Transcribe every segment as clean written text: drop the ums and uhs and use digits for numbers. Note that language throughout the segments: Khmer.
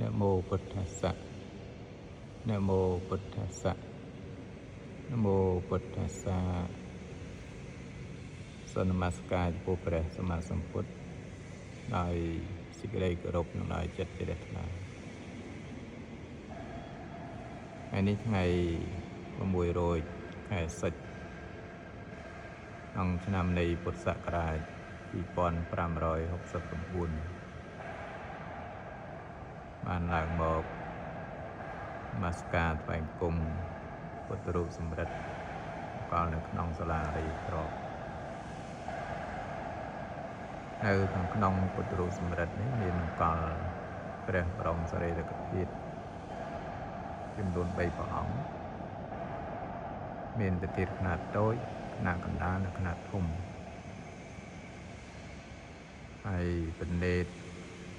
នមោពុទ្ធស្សៈនមោពុទ្ធស្សៈនមោពុទ្ធស្សៈសូមនមស្ការចំពោះព្រះសម្មាសម្ពុទ្ធដោយសេចក្តីគោរពនិងដោយចិត្តជ្រះថ្លាថ្ងៃនេះថ្ងៃ6រោចខែសុចក្នុងឆ្នាំនៃពុទ្ធសករាជ2569បានឡើងមកនមស្ការថ្វាយបង្គំពុទ្ធរូបសម្រិទ្ធកលនៅក្នុងសាលារីក្របនៅខាងក្នុងពុទ្ធរូបសម្រិទ្ធនេះមានកលព្រះបរមសារីរិកធាតុចំនួន3ព្រះអង្គមានពធាតុខ្នាតតូចខ្នាតកណ្ដាលនិងខ្នាតធំហើយពណេត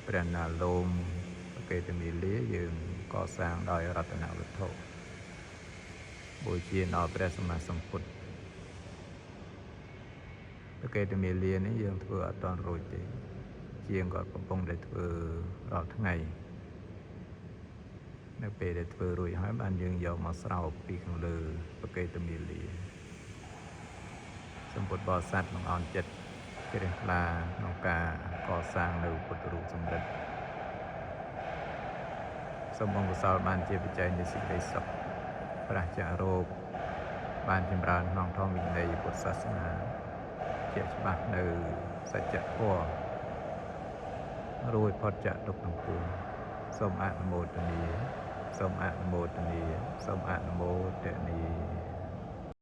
ព្រះណាលោមប្រកេតមាលាយើងកសាងដោយរតនវត្ថុបូជាដល់ព្រះសម្មាសម្ពុទ្ធប្រកេតមាលានេះយើងធ្វើអត់ទាន់រួចទេជាងគាត់កំពុងតែធ្វើរាល់ថ្ងៃនៅពេលដែលធ្វើរួចហើយបានយើងយកមកស្រោបពីខាងលើប្រកេតមាលាសម្ពុទ្ធបរិស័ទនឹងអោនចិត្តជ្រះថ្លាក្នុងការកសាងនៅពុទ្ធរូបសម្រិទ្ធសូមអង្គកុសលបានជាបច្ច័យនៃសេចក្តីសុខប្រាសចាករោគបានចម្រើនក្នុងធម៌វិន័យពុទ្ធសាសនាជាច្បាស់នៅសច្ចធម៌រួចផុតចាកទុក្ខទាំងពួងសូមអនុមោទនាសូមអនុមោទនាសូមអនុមោទនា។